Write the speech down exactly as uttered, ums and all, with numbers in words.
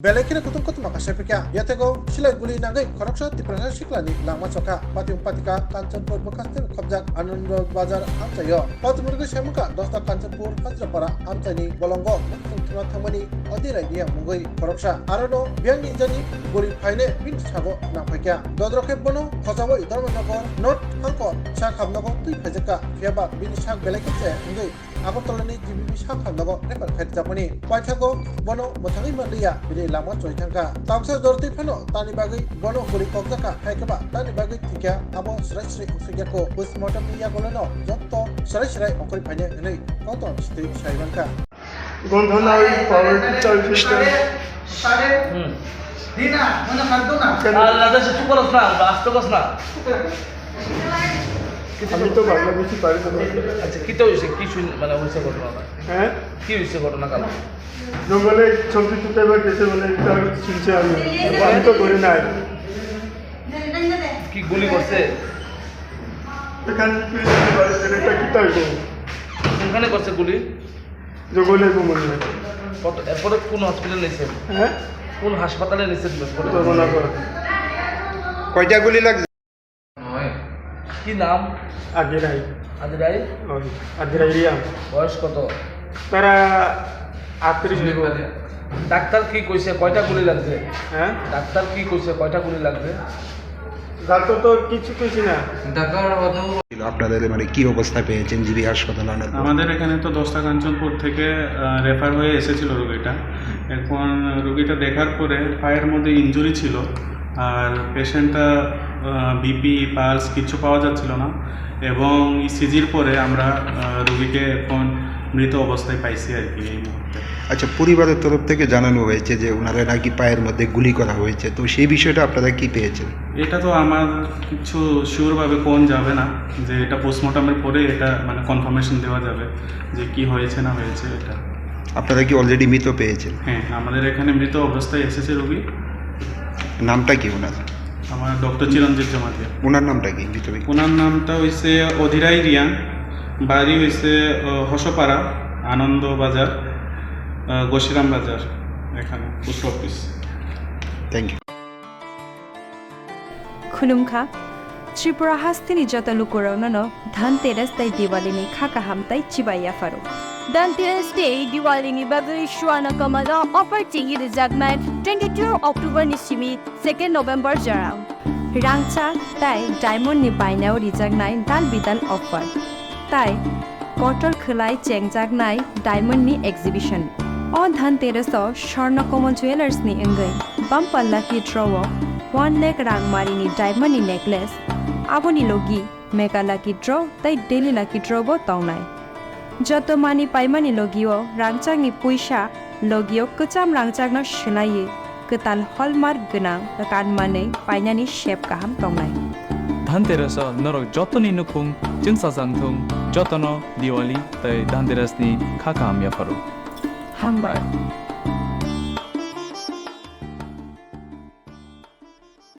Belai kheno kutung kotorma kaisa phikya. Yathego silai guli nangwi khoroksa Tiprasa siklani langma chokha. Patim patika Kanchanpur bwkhasteni khobjak Anando Bazar amchaio. Patimurgwi semukha Dosta Kanchanpur Hajrapara amchaini bolongo mukhung thuma thangmani Odirai Riya mungwi khoroksa. Arono biyangni jani guli phaine bini sago nangphaikha. Dodrokhe bono khochaui Dharmanagar North Hangkor sak hamnogo twi phaijakha. Phiyaba bini sak belai khe se wngwi Agartala ni G B B sak hamnago refer khaijak mani. Paithago bono mwthangwi manliya, bini lama choi thangkha. Tamsa jortwi phano tani bagwi bono guli kokjakha, hai khe ba tani bagwi thikya abo srai srai wngsukyakho. Postmortem ni yagulano jotto srai srai ongkhorwi phainai hwnwi kotor sitwi sai mankha. গন্ধ নাই, পাওয়ার চালছে। হুম। আল্লাহ, দেশে চুপ করস না, আস্তে করস না। আমি তো বাংলা বেশি পারি না। আচ্ছা, কিতা হইছে? কি শুন-, মানে, হইছে ঘটনাটা? হ্যাঁ? কি হইছে ঘটনা কাল? জঙ্গলে সবজি তুলতে এবার গেছে বলে, এটা শুনছি আমি। আমি তো করি নাই। কি গুলি করছে? এখানে কি হইছে? বাড়িতে এটা কিতা হইছে? কোনখানে করছে গুলি? জঙ্গলে ঘুমানো। কত, এরপরে কোন হসপিটালে নিছেন? হ্যাঁ? কোন হাসপাতালে নিছেন এরপরে? ধর্মনগর। কয়টা গুলি লাগছে? কি নাম? আদিরাই। আদিরাই? ওই, আদিরাই রিয়াং। বয়স কত? তারা আটত্রিশ হইব। ডাক্তার কি কইছে? কয়টা গুলি লাগছে? হ্যাঁ? ডাক্তার কি কইছে? কয়টা গুলি লাগছে? ডাক্তার তো কিছু কইছি না। ছিল আপনাদের, মানে, কি অবস্থা পেয়েছেন জিবি হাসপাতালে আনার পর? আমাদের এখানে তো দোস্তা কাঞ্চনপুর থেকে, আহ, রেফার হয়ে এসেছিল রোগীটা। এখন রোগীটা দেখার পরে পায়ের মধ্যে ইনজুরি ছিল, আর পেশেন্টটা, আহ, বিপি, পালস কিচ্ছু পাওয়া যাচ্ছিল না, এবং ইসিজির পরে আমরা, আহ, রোগীকে এখন মৃত অবস্থায় পাইছি আর কি এই মুহূর্তে। আচ্ছা, পরিবারের তরফ থেকে জানানো হয়েছে যে ওনারা নাকি পায়ের মধ্যে গুলি করা হয়েছে, তো সেই বিষয়টা আপনারা কি পেয়েছেন? এটা তো আমার কিছু শিওরভাবে কোন যাবে না, যে এটা পোস্টমর্টমের পরে এটা মানে কনফার্মেশন দেওয়া যাবে যে কি হয়েছে না হয়েছে এটা। আপনারা কি অলরেডি মৃত পেয়েছেন? হ্যাঁ, আমাদের এখানে মৃত অবস্থায় এসেছে রোগী। নামটা কি ওনার? আমার ডক্টর চিরঞ্জিত জমাতিয়া। ওনার নামটা কি মৃত ব্যক্তি? ওনার নামটা হইছে অধিরাই রিয়াং, বাড়ি হইছে, আহ, হসপাড়া, আনন্দ বাজার, আহ, গশিরাম বাজার, এখানে post office. Thank you. Khulumkha, Tripura hasteni joto lukurokno no Dhanteras tei Diwali ni kha kaham tei chibai yapharo. Dhanteras tei Diwali ni bagwi Swarna Kamal o offer chengwi rwjaknai twenty-two October ni simi second November jorao. Rangchak tei diamond ni bainao rijaknai dal bidal offer. Tai kotor khwlai chengjaknai diamond ni exhibition. O Dhanteras o Swarna Kamal Jewellers ni wngwi bumper lucky draw o one lakh rangmari ni diamond ni necklace, aboni logi mega lucky draw tei daily lucky draw bo tongnai. Joto mani paimani logio rangchakni puisa logio kwcham rangchakno swlaiwi kwtal hallmark gwnang kanmanwi painani sep kaham tongnai. Dhanteras o norok jotoni nukhung chwngsajak thung, jotono Diwali tei Dhanteras ni kha kaham yapharo. Hambai.